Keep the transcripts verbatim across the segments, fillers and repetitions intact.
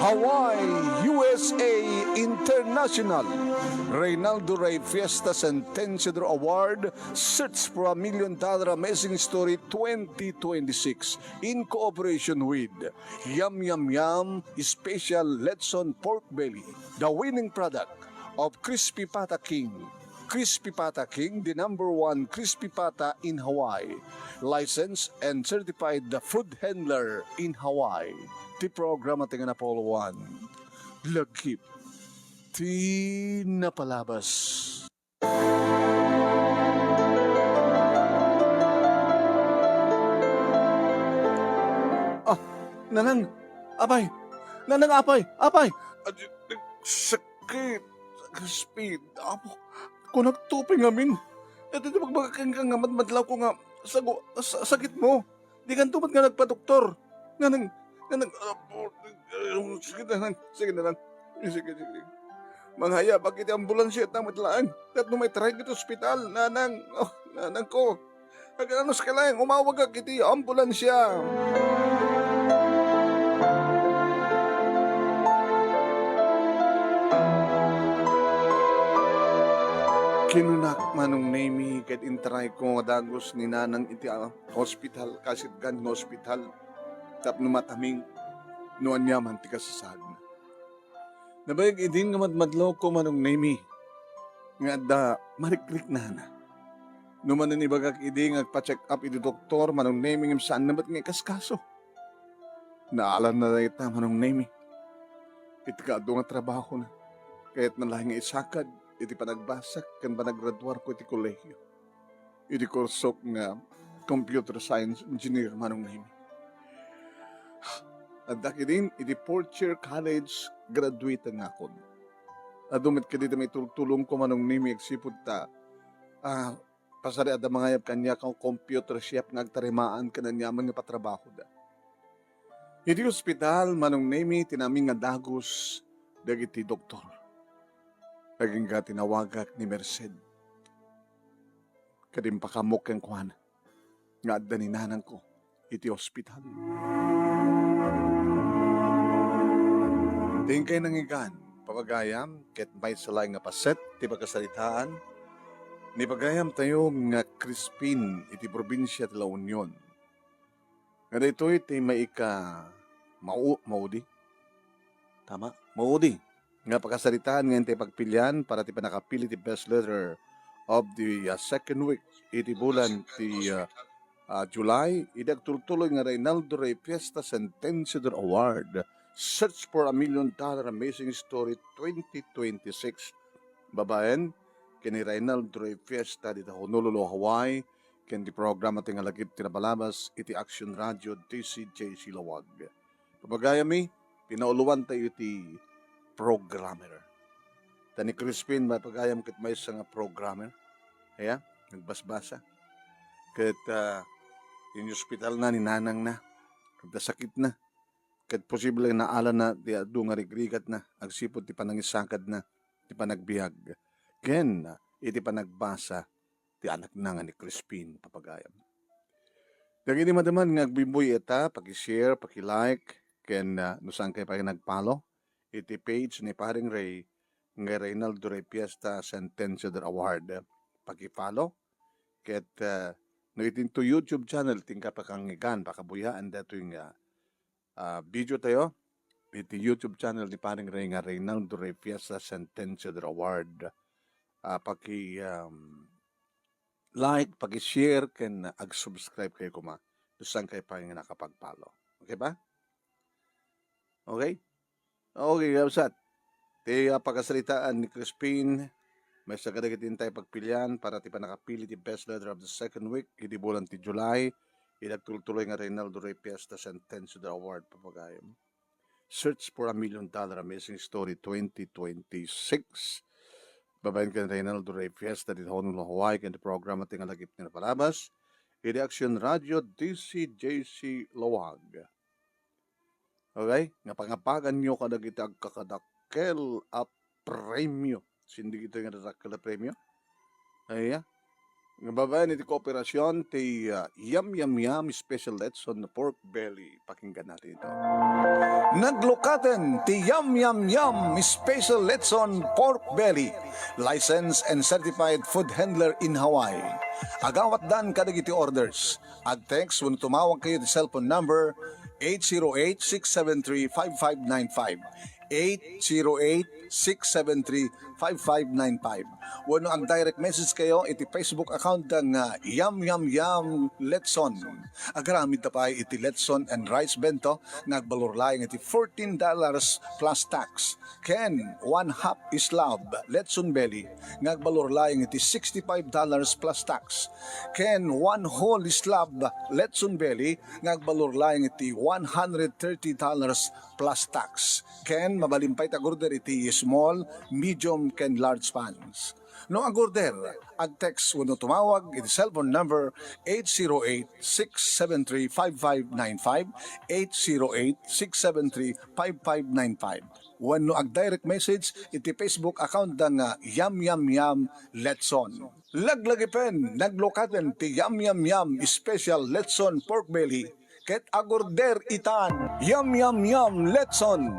Hawaii, U S A International, Reynaldo Rey Fiesta Sentenciador Award, Search for a Million Dollar Amazing Story twenty twenty-six, in cooperation with Yum Yum Yum Special Lechon Pork Belly, the winning product of Crispy Pata King. Crispy Pata King, the number one crispy pata in Hawaii. Licensed and certified the food handler in Hawaii. Ti programa ti nga napauloan. Lagip ti napalabas. Ah, Nanang, apay! Nanang, apay! Apay! Adi, sakit. Crispin, apo, kunakto pay ngamin. Iti, iti, magbagak kenka nga madmadlaw ko nga sago-, sa-, sakit mo. Dikanto met nga nagpadoktor. Nganang, nganang, apo, sige na lang, sige na lang. Sige, sige. Manghayabak iti ambulansya ta met laeng. Tapno maitray iti ospital, nanang, oh, nanang ko. Agan-anos ka laeng, umawagak iti ambulansya. Kinunak, Manong Nemy, ket intarayko nga dagus ni Nanang iti, ah, ospital, kasitgan nga ospital, tapno mataming no ania man ti kasasaadna. Nabayag idin nga madmadlawko, Manong Nemy, nga adda marikriknana. No manen ibagak idi nga agpa-check up iti doktor, Manong Nemy, ngem saanna met nga ikaskaso. Naalanna dayta, Manong Nemy. Iti kaadu nga trabahona, kayatna laeng nga isakad iti panagbasak ken panagraduarko iti kolehio. Iti kursok nga computer science engineer, Manong Nemy. Adda idin iti fourth year college graduate ngakon. Adu met kadi ti maitultulongko, Manong Nemy, agsipud ta, ah, pasari adda mangayab kaniak a computer shop nga agtarimaan ken aniaman nga patrabahoda. Iti ospital, Manong Nemy, ti naamin nga dagus dagiti doktor. Agingga tinawagak ni Merced. Ket impakaamok kenkuana nga adda ni nanangko iti ospital. Ti inkay nangngegan, papagayam, ket maysa laeng nga paset ti pakasaritaan ni pagayamtayo nga Crispin iti probinsia ti La Union. Nga daytoy ti maika-, mau-, maudi? Tama? Maudi nga pakasaritaan nga intay pagpilian para ti pannakapili ti best letter of the, uh, second week iti bulan ti, uh, uh, July, idi agtultuloy nga Reynaldo Rey Fiesta Sentenciador Award, Search for a Million Dollar Amazing Story twenty twenty-six. Babaen ken ni Reynaldo Rey Fiesta dita Honolulu, Hawaii, ken ti programa ti nga lagip ti napalabas iti Action Radio D C J C Laoag. Papagayammi, pinauloantayo ti programmer. Ta ni Crispin, mapagayam ket maysa nga programmer. Aya, nagbasbasa. Ket, ah, inospitalna ni nanangna. Ket sakitna. Ket posible nga naalanna ti adu nga rigrigatna agsipud ti panangisakadna, ti panagbiag, ken iti panagbasa ti anakna nga ni Crispin, papagayam. Dagiti madaman nga agbimbuy ita, paki-share, paki-like, ken, ah, no saan kayo pay nag-follow iti page ni Paring Ray nga Reynaldo Rey Fiesta Sentenciador Award, paki-follow. Ket, ah, no itinto YouTube channel, ti inka pakangngegana, pakabuyaan daytoy nga ah, video tayo iti YouTube channel ni Paring Ray nga Reynaldo Rey Fiesta Sentenciador Award. Ah, paki, um, like, paki-share, ken ag-subscribe kayo koma. Dusan kayo pa nga nakapag-follow. Okay ba? Okay? Okay, kabsat. Ti, ah, pakasaritaan ni Crispin, maysa kadagiti intay pagpilian para ti pannakapili ti best letter of the second week idi bulan ti July, idi agtultuloy nga Reynaldo Rey Fiesta Sentenciador Award, papagayam. Search for a Million Dollar Amazing Story twenty twenty-six. Babaen ken Reynaldo Rey Fiesta dita Honolulu, Hawaii, ken ti programa ti nga lagip ti napalabas idi Action Radio D C J C Laoag. Okay? Nga pangapaganyo kadagiti agkakadakkel a premio. Sindi ditoy nga dadakkel a premio. Aya. Nga babaen iti kooperasyon ti, ah, Yam Yam Yam Special Letson Pork Belly. Pakinggan natin ito. Naglukaten ti Yam Yam Yam Special Letson Pork Belly, licensed and certified food handler in Hawaii. Agawatdan kadagiti orders. Ag-text wenno tumawag kayo ti cellphone number eight zero eight, six seven three, five five nine five. Eight zero eight, six seven three, five five nine five. Wenno ag-direct message kayo iti Facebook account nga Yam Yam Yam Letson. Agaramid ta pay iti Letson and Rice Bento nga agbalor laeng iti fourteen dollars plus tax. Ken one half slab Letson Belly nga agbalor laeng iti sixty-five dollars plus tax. Ken one whole slab Letson Belly nga agbalor laeng iti one hundred thirty dollars plus tax. Ken mabalin pay ti ag-order iti small, medium, ken large pans. No ag-order, ag-text wenno tumawag iti cellphone number eight zero eight, six seven three, five five nine five, eight zero eight, six seven three, five five nine five. Wenno ag-direct message iti Facebook account da nga Yam Yam Yam Letson. Laglagipen, naglukaten ti Yam Yam Yam Special Letson Pork Belly ket ag-order itan. Yam Yam Yam Letson,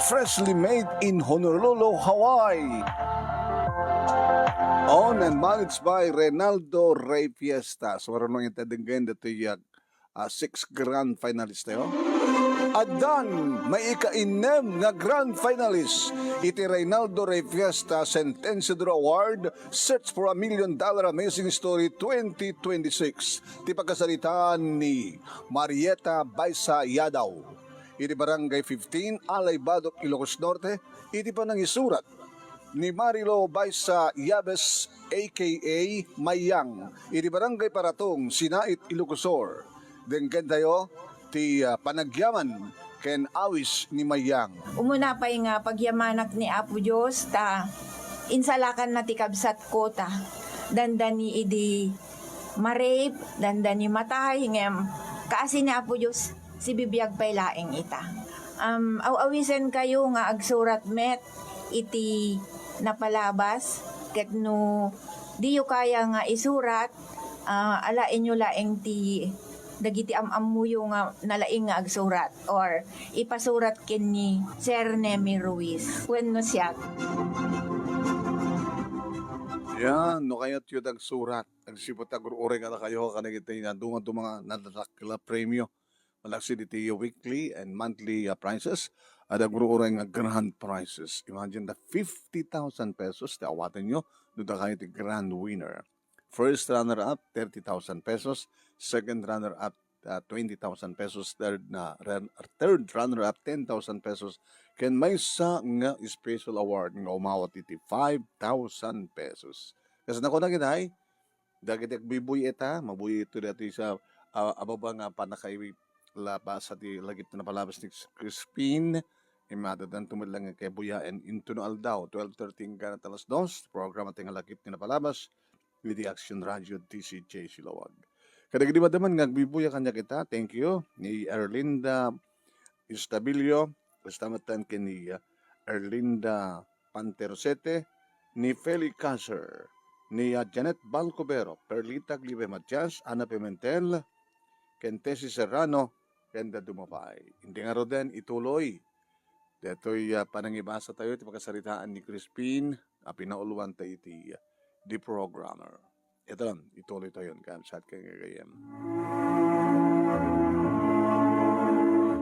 freshly made in Honolulu, Hawaii. Owned and managed by Reynaldo Rey Fiesta. So, marunong ita denggen datoy, ah, six grand finalist tayo. Addan, maikainnem nga grand finalist iti Reynaldo Rey Fiesta Sentenciador Award, Search for a Million Dollar Amazing Story twenty twenty-six. Ti pagkasaritaan ni Marieta Baisa Yadaw, iti Barangay fifteen, Alay Badoc, Ilocos Norte, iti panangisurat ni Marilo Baisa Yabes, A K A Mayang, iti Barangay Paratong, Sinait, Ilocos Sur. Denggen tayo ti, ah, panagyaman ken awis ni Mayang. Umuna pay nga pagyamanak ni Apo Dios ta insalakanna ti kabsatko ta dandani idi ma-rape, dandani matay, ngem kaasi ni Apo Dios, sibibiag pay laeng ita. Um, aw-awisenkayo nga agsurat met iti napalabas, ket no diyo kaya nga isurat, ah, alaenyo laeng ti dagiti am-ammoyo nga nalaing nga agsurat or ipasurat ken ni Sir Nemi Ruiz wenno siak. Yan, no kayatyo ti agsurat, agsipud ta agur-ureng a dakayo kadagiti naduma-duma nga nadadakkel a premio. Malaksid iti weekly and monthly, ah, prizes, adda agur-ureng nga grand prizes. Imagine the fifty thousand pesos ti awatenyo no dakayo ti grand winner. First runner-up, thirty thousand pesos. Second runner-up, ah, twenty thousand pesos. Third na, ran-, third runner-up, ten thousand pesos. Ken maysa nga special award nga umawat iti five thousand pesos. Kasano ko na, dagiti agbuy-buy ita, mabuy ito dati sa, ah, ababa nga pannakaiwi labas ti lagip ti napalabas ni Crispin. Imadadan tumet lang nga kay buyaen intono aldaw, twelve thirty hanggang alas dos, programa ti nga lagip ti napalabas, iti Action Radio T C J Silawag. Kadagiti madaman nga agbuy-buya kaniak ita, thank you, ni Erlinda Estabilio, basta matan ken ni, uh, Erlinda Panterosete, ni Feli Caser, ni, uh, Janet Balcubero, Perlita Glibe Matias, Ana Pimentel, ken Tessie Serrano, ken dadduma pay. Indi ngaruden, ituloy. Detoy, uh, panangibasa tayo iti pakasaritaan ni Crispin, a pinauluan ta iti, uh, The Programmer. Ita, ituloy tayon, kabsat ken gagayyem.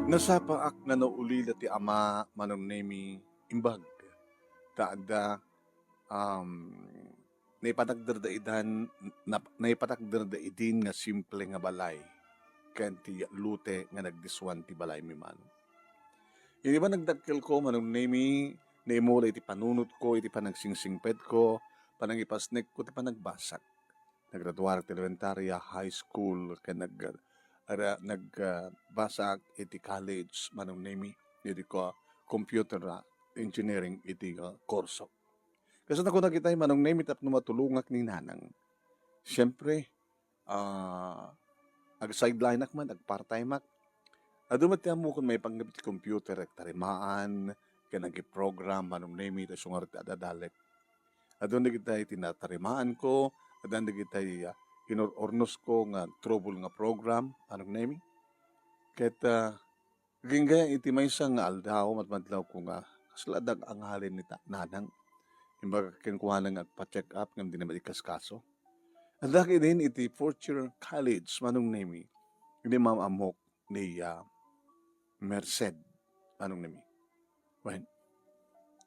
Nasapaak nga naulila ti ama, Manong Nemi, imbag ta adda, um, naipatakderda idan, nap-, naipatakderda idin nga simple nga balay, ken ti lote nga nagdiswan ti balaymi, Manong. Idi man nagdakkelko, Manong Nemi, naimula iti panunotko, iti panagsingsingpetko, panangipasnekko ti panagbasak. Naggraduar ti elementary, high school, ken nag-, ara-, nag-, ah, basak iti college, Manong Nemi, iti ko-, computer, ah, engineering iti, ah, kurso. Kasano ko nakita, Manong Nemi, tapno matulongak ni Nanang? Siyempre, ah, ag-sidelineak man, ag-part-timeak. Adu met ti ammokon maipanggep iti computer, agtarimaan, ken agiprogram, Manong Nemi, ta isu ngarud ti adadalek. Adu dagita iti natarimaanko, Addan dagitay, ah, inur-urnosko nga trouble nga program, Manong Nemi. Ket, ah, agingga iti maysa nga aldaw, madmadlawko nga kasla adda angalin ni ta-, nanang. Imbag kenkuana nga agpa-check up ngem dina maikaskaso. Adda idin iti fourth year college, Manong Nemi, idi maam-ammok ni, ah, Merced, Manong Nemi. Wen,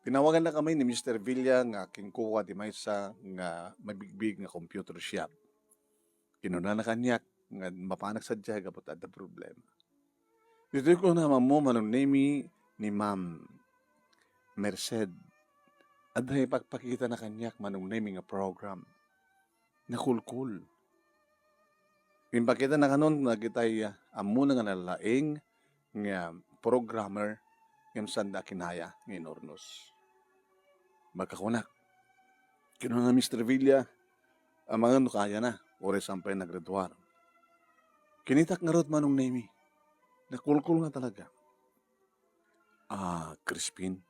tinawagannakami ni Mister Villa nga kenkuana ti maysa nga mabigbig nga computer shop. Kinunana kaniak nga mapanak sadiay gapu ta adda problema. Ditoy kunam ammo, Manong Nemi, ni Ma'am Merced. Adda ipakpakitana kaniak, Manong Nemi, nga program. Nakulkol. Impakitana kanon dagitay, ah, ammona nga nalaing nga programmer ngem sanda kinaya nga inurnos. Magkakunak, kinuna ni Mister Villa, amangan no kayana, uray saan pay nagraduar. Kinitak ngarud, Manong Nemi. Nakulkol nga talaga. Ah, Crispin.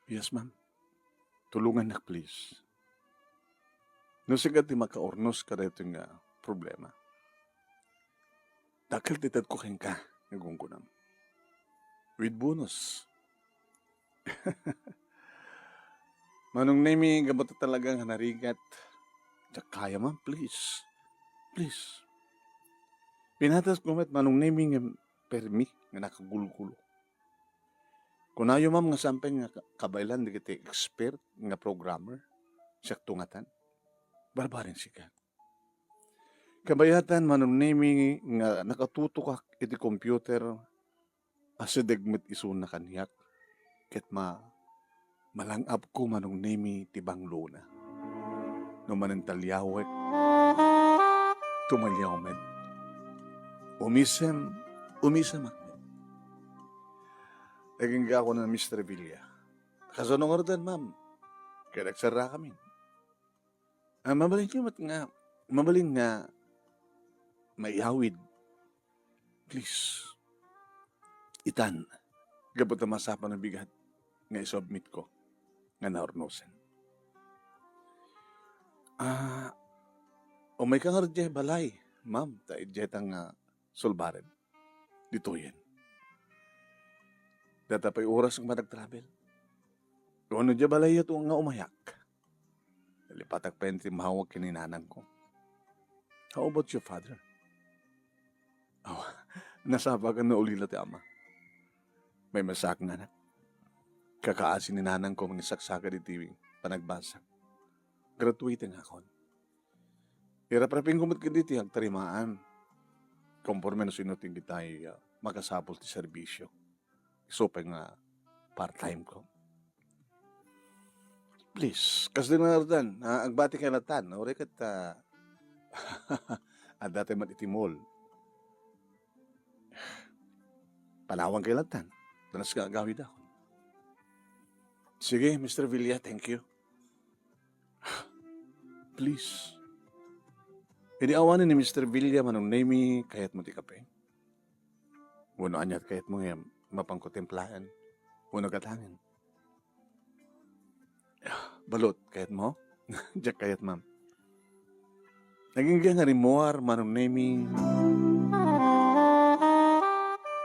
Yes, ma'am. Tulongannak, please. No sika ti makaurnos kadaytoy nga problema, dakkel ti tedko kenka nga gunggonam. With bonus. Manong Nemi, gapu ta talaga nga narigat. Diak kaya, ma'am, please. Please. Pinatasko met, Manong Nemi, nga permi nga nakagulgulo. Kunayo, ma'am, nga saan pay nga ka-, kabaelan dagiti expert nga programmer, siak tungatan. Barbareng sika. Kabayatan, Manong Nemi, nga nakatutokak iti computer, asideg met isuna kaniak, ket ma-, malang-apko, Manong Nemi, ti banglona. No manentaliawek, tumaliaw met. Umisem, umisemak met. Agingga, kuna ni Mister Villa. Kasano ngaruden, ma'am? Ket agsarrakamin. Ah, mabalinyo met nga, mabalin nga maiyawid. Please. Itan, gapu ta masapul a bigat nga isubmitko nga naurnosen. Ah, umayka ngarud idiay balay, ma'am, ta idiay ta nga sulbaren. Ditoyen. Data pay oras nga manag-travel. Wenno idiay balayyo nga umayak. Nalipatak pay ti mawag ken ni nanangko. How about your father? Oh, nasapagan no ulila ti ama. Maymaysaak nga anak. Kakaasi ni nanangko mangisaksakit iti panagbasa. Graduating akon. Iraprapingko met kadi ti agtarimaan. Konforme no sino ti kitay, ah, makasapul ti serbisyo. Isu pay nga part-time ko. Please, kasdi nga ngaruden, ah, agbati kay latan, uray ket, ah, adda tay met iti mall. Panawan kay latan, danas nga agawid ako. Sige, Mister Villa, thank you. Please. Idi awanen ni Mister Villa, Manong Nemi, kayatmo ti kape? Wenno ania ti kayatmo nga mapanko timplaen wenno gatangen? Balut, kayatmo? Diak kayat, ma'am. Agingga nga rimmuar, Manong Nemi.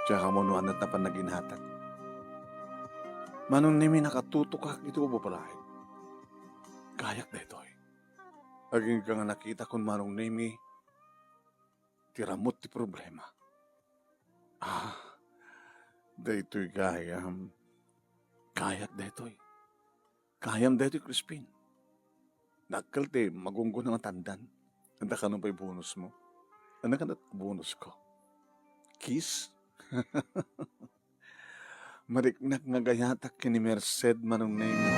Diak ammo no ania ti napan nga ginatag. Manong Nemi, nakatutokak iti ubos balay. Kayak daytoy. Agingga nga nakitakon, Manong Nemi, ti ramut ti problema. Ah, daytoy gayam. Kayak daytoy. Kayam daytoy, Crispin. Dakkel ti magunggona nga tandan. Anta kano pay bonus mo? Ania kano bonus ko? Kiss? Mariknak nga agayatak ken ni Merced, Manong Nemi.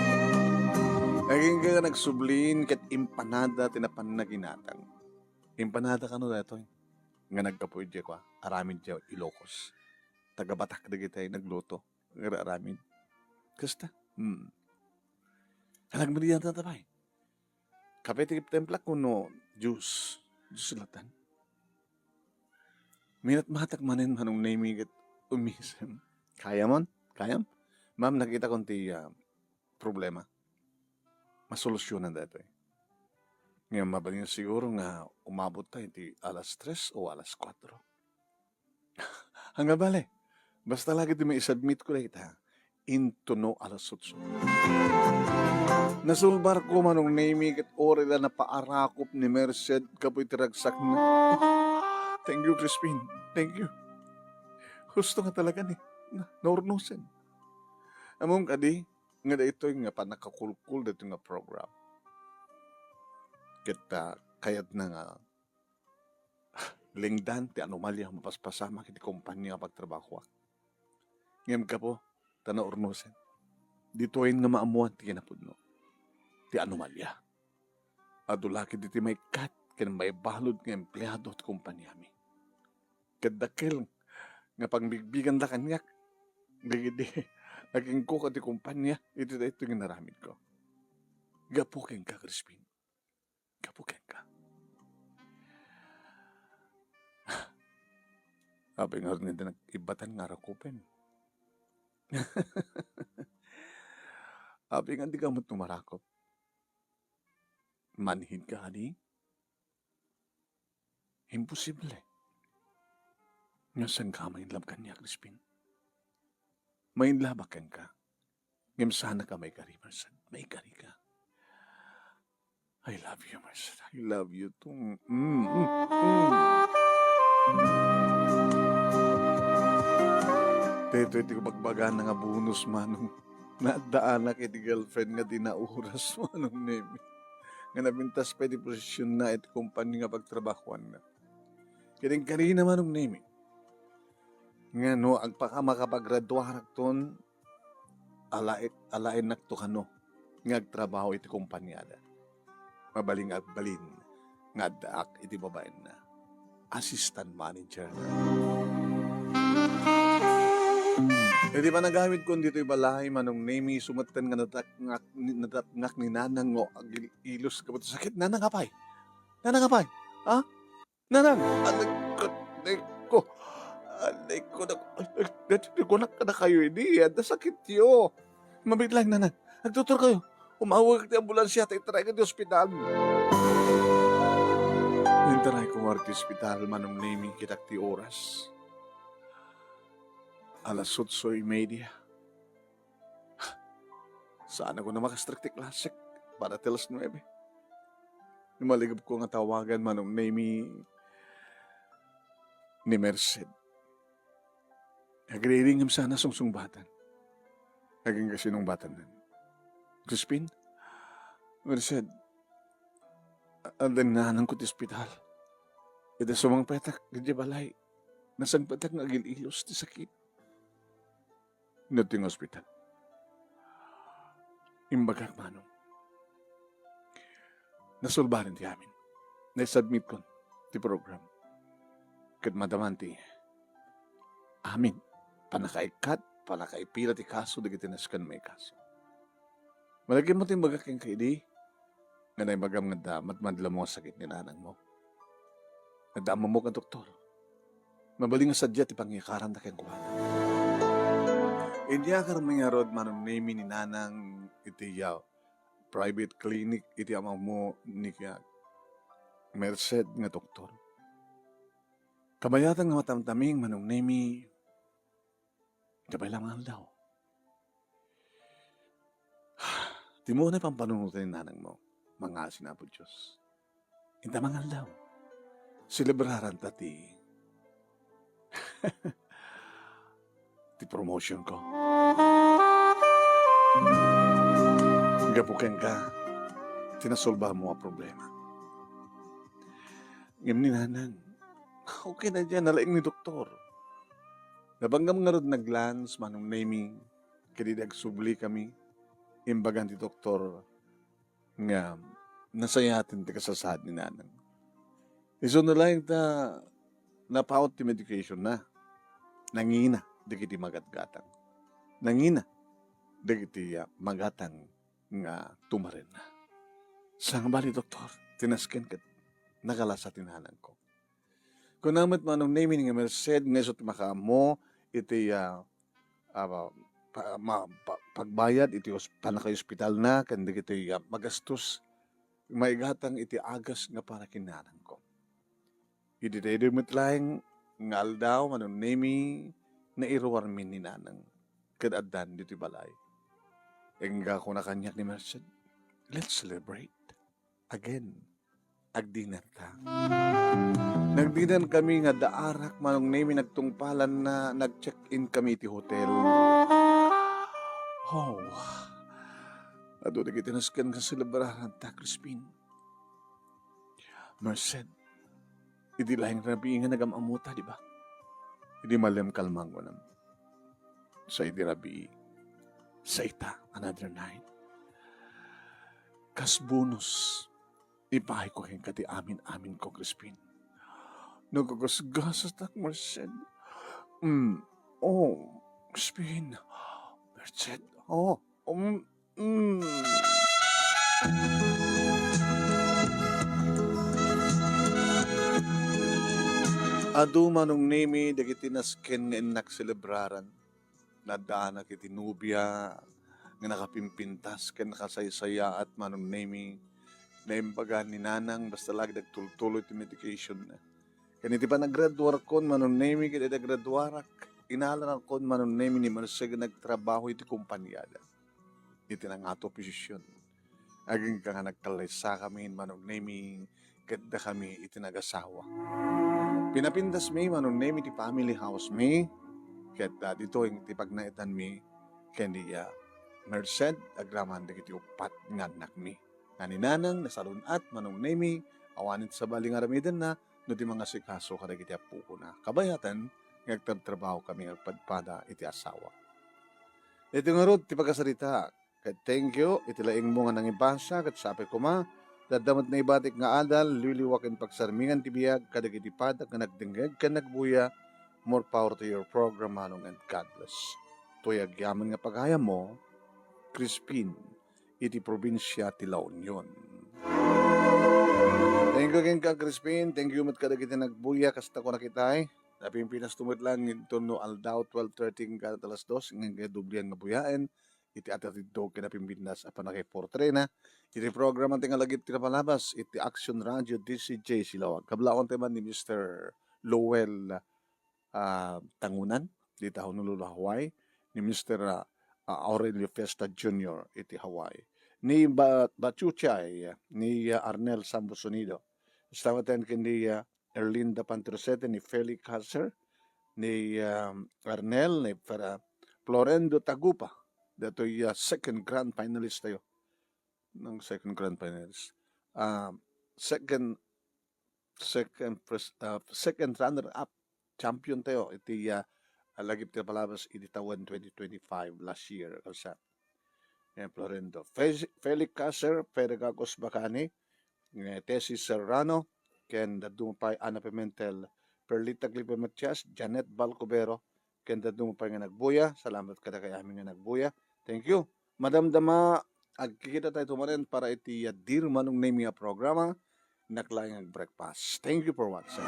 Agingga nga nagsublin ket impanada ti napan nga ginatang. Impanada kano daytoy nga naggapu idiay kua, aramid idiay Ilocos. Taga-Batak dagiti nagluto, nga aramid. Kasta? Hmm. Nagmerienda ta pay. Kape ti timplak wenno juice? Juice latan. Minatmatak manen, Manong Nemi, ket umisem. Kayam? Kayam? Ma'am, nakitakon ti, ah, problema. Masolusyonan daytoy. Ngem mabalin siguro nga umabot ta iti alas tres o alas kuatro. Ania bale, basta la ket ti maisubmit ko dayta, intono alas otso. Nasulbarko, Manong Nemy, ket uray la napaarakop ni Merced gapu iti ragsakna. Thank you, Crispin. Thank you. Husto nga talaga ni na, naurnosen. Ammom kadi, nga daytoy nga pannakakulkol daytoy nga program. Ket, ah, kayatna nga lengdan ti anomalia a mapaspasamak iti kompania nga pagtrabahoak. Ngem gapu ta naurnosen, ditoyen nga maammoan ti kinapudno, ti anomalia. Adu la ket ditoy maikkat ken maibalud nga empleado ti kompaniami. Ket dakkel nga pangbigbiganda kaniak dagiti agingkuka ti kompania iti daytoy nga inaramidko. Gapu kenka, Crispin. Gapu kenka. Apay ngarud nga di nag-ibbatan nga arakupen? Apay nga di ka met umarakop? Manhid ka kadi? Imposible. Nga saan ka ma-in love kaniak, Crispin? Ma-in love-ak kenka. Ngem saan ka maikari, Merced. Maikari ka. I love you, Merced. I love you too. Mm, mm, mm. Daytoy ti bagbagana nga bonus, Manong. Naaddaanak iti girlfriend nga di nauras, Manong Nemy. Nga napintas pay ti posisionna iti kompania nga pagtrabahoanna. Ket inkarina, Manong Nemy, nga no agpaka-, makapagraduarakton, alaen-, alaennakto kano nga agtrabaho iti kompaniada. Mabalin nga agbalin nga addaak iti babaenna. Assistant manager. Iti panagawidkon ditoy balay, Manong Nemy, isu metten nga natapngak, natapngak ni Nanang nga agil-ilos gapu ti sakit. Nanang, apay? Nanang, apay? Ha? Nanang, alikko, alikko. Alikko, nak-, alikko, nak-, kadakayo idi, adda sakityo. Mabiit laeng, Nanang. Agtuturkayo. Umawag ti ambulansia, ta itarayo iti ospital. Intarayko ngarud iti ospital, Manong Nemy, kitak ti oras. Alas otso y media. Saan ako na makastrek ti klasek para ti alas nuebe. Imaligupko nga tawagan, Manong Nemy, ni Merced. Agriring ngem saan a sungsungbatan. Agingga sinungbatanna. Crispin, Merced, a-, adda ni Nanangko ti ospital. Ita sumangpetak idiay balay, nasangpetak nga agil-ilos ti sakit. Inted ti nga ospital. Imbagak, Manong. Nasulbaden ti amin. Naisubmitkon ti program. Ket madaman ti amin, pannakaikkat, pannakaipila ti kaso dagiti nasken maikaso. Malagipmo ti imbagak kenka idi, nga naibagam nga adda madmadlamo nga sakit ni nanangmo. Adda ammomok nga doktor. Mabalin nga sadiay ti pangikaranta kenkuana. Inyakar ngarud, Manong Nemy, ni Nanang iti, ah, private clinic iti ammo ni, ah, Merced nga doktor. Kabayatan nga matamtaming, Manong Nemy, iti pay la nga aldaw. Ti umuna pampanunoten ni nanangmo, mangngaasin Apo Dios. Inta nga aldaw, selebraranta ti, ti promotion ko. Gapu kenka, ti nasolbamo a problema. Ngem ni nanang, okay na diay, nalaing ni doktor. Nabanggam ngarud nag-lunch, Manong Nemy, ket idi agsubli kami, imbagan ti doktor nga nasayaten ti kasasaad ni nanang. Isuna laeng ta napaut ti medication na. Nangina dagiti magatgatang. Nangina dagiti, ah, magatang nga tumarenna. Sangabali, doktor, ti nasken ket nagalasa ti nanangko. Kuna met, Manong Nemy, nga Merced nga isu ti makaammo iti, ah, ah, pa-, ma-, pa-, pagbayad iti os-, pannakaospitalna ken dagiti, ah, magastos maigatang iti agas nga panakinnanangko. Idi daytoy met laeng nga aldaw, Manong Nemi, nairuarmi ni Nanang ket addan ditoy balay. Ingga kuna kaniak ni Merced, "Let's celebrate again. Agdinner ta." Nagdinner kami nga addaarak, Manong Nemi, nagtungpalan na, nag-check-in kami iti hotel. Oh, adu dagiti nasken nga selebraran ta, Crispin. Merced, idi laeng rabii nga nagam-ammota, di ba? Idi malem kalmang kunam. Sa idi rabii, sa ita, another night. Kas bonus, ipaayko kenka ti amin-amin ko, Crispin. Nagagasgasatak, Merced. Mm. Oh, Crispin. Merced. Oh, um, mm. Adu, Manong Nemi, dagiti nasken nga innak selebraran. Naddaanak iti nobia nga nakapimpintas ken nakasaysayaat, Manong Nemi. Naimbagan ni Nanang basta la agtultuloy ti medication na. Ken iti panagraduarkon, Manong Nemi, ket iti agraduarak, inalanakon, Manong Nemi, ni Merced nga nagtrabaho iti kompaniada. Iti nangato posisyon. Agingga nga nagkallaysakami, Manong Nemi, ket dakami iti nagasawa. Pinapindasmi, Manong Nemi, ti family house mi, ket, ah, ditoy ti pagnaetanmi ken ni, ah, Merced, agraman dagiti uppat nga annakmi. Nga ni Nanang, nasalun-at, Manong Nemi, awanen sabali nga aramidenna, no di mangasikaso kadagiti appokona. Kabayatan, nga agtrabtrabaho kami nga agpadpada iti asawa. Iti ngarud ti pagkasarita, ket thank you iti laingmo nga nangibasa, ket sapay koma, dadda met naibatik nga adal, liwliwa ken pagsarmingan ti biag kadagiti padak nga nagdengngeg ken nagbuya. More power to your program, Manong, and God bless. Toy agyaman nga pagayammo, Crispin, iti probinsia ti La Union. Thank you kenka, Crispin. Thank you met kadagiti nagbuya. Kasta ko nakitay. Napimpinas tumit lang inton no aldaw twelve thirty hanggang alas dos, nga, nga doblian nga buyaen. Iti atatiddog ken napimpintas a pannakaportrena. Iti programa ti nga lagip ti napalabas, iti Action Radio D C J Silawag. Kablawan tayo man ni Mister Lowell, ah, Tangunan, dita Honolulu, Hawaii, ni Mister, ah, ah, Aurelio Fiesta Junior iti Hawaii. Ni Ba-, Bachuchay, ni, ah, Arnel Sambo Sonido. Salamat ken ni, ah, Erlinda Pantrosete, ni Felix Caser, ni, ah, Arnel, ni Fer-, ah, Florendo Tagupa. Datoy, ah, second grand finalist tayo. Nang second grand finalist. Ah, second second pres-, ah, second runner-up, champion tayo iti, ah, lagip ti napalabas iti tawen twenty twenty-five, last year, kabsat. Yan, Florendo. Fe-, Felix Caser, Pedagagos Bacani, eh, Tessie Serrano, ken dadduma pay Ana Pimentel, Perlita Clipe Matias, Janet Balcubero, ken dadduma pay nga nagbuya. Salamat kadakayo amin nga nagbuya. Thank you. Madamdama, agkikita tayo tumanen para iti, ah, Dear Manong Nemi a programa. Innak laeng nga breakfast. Thank you for watching.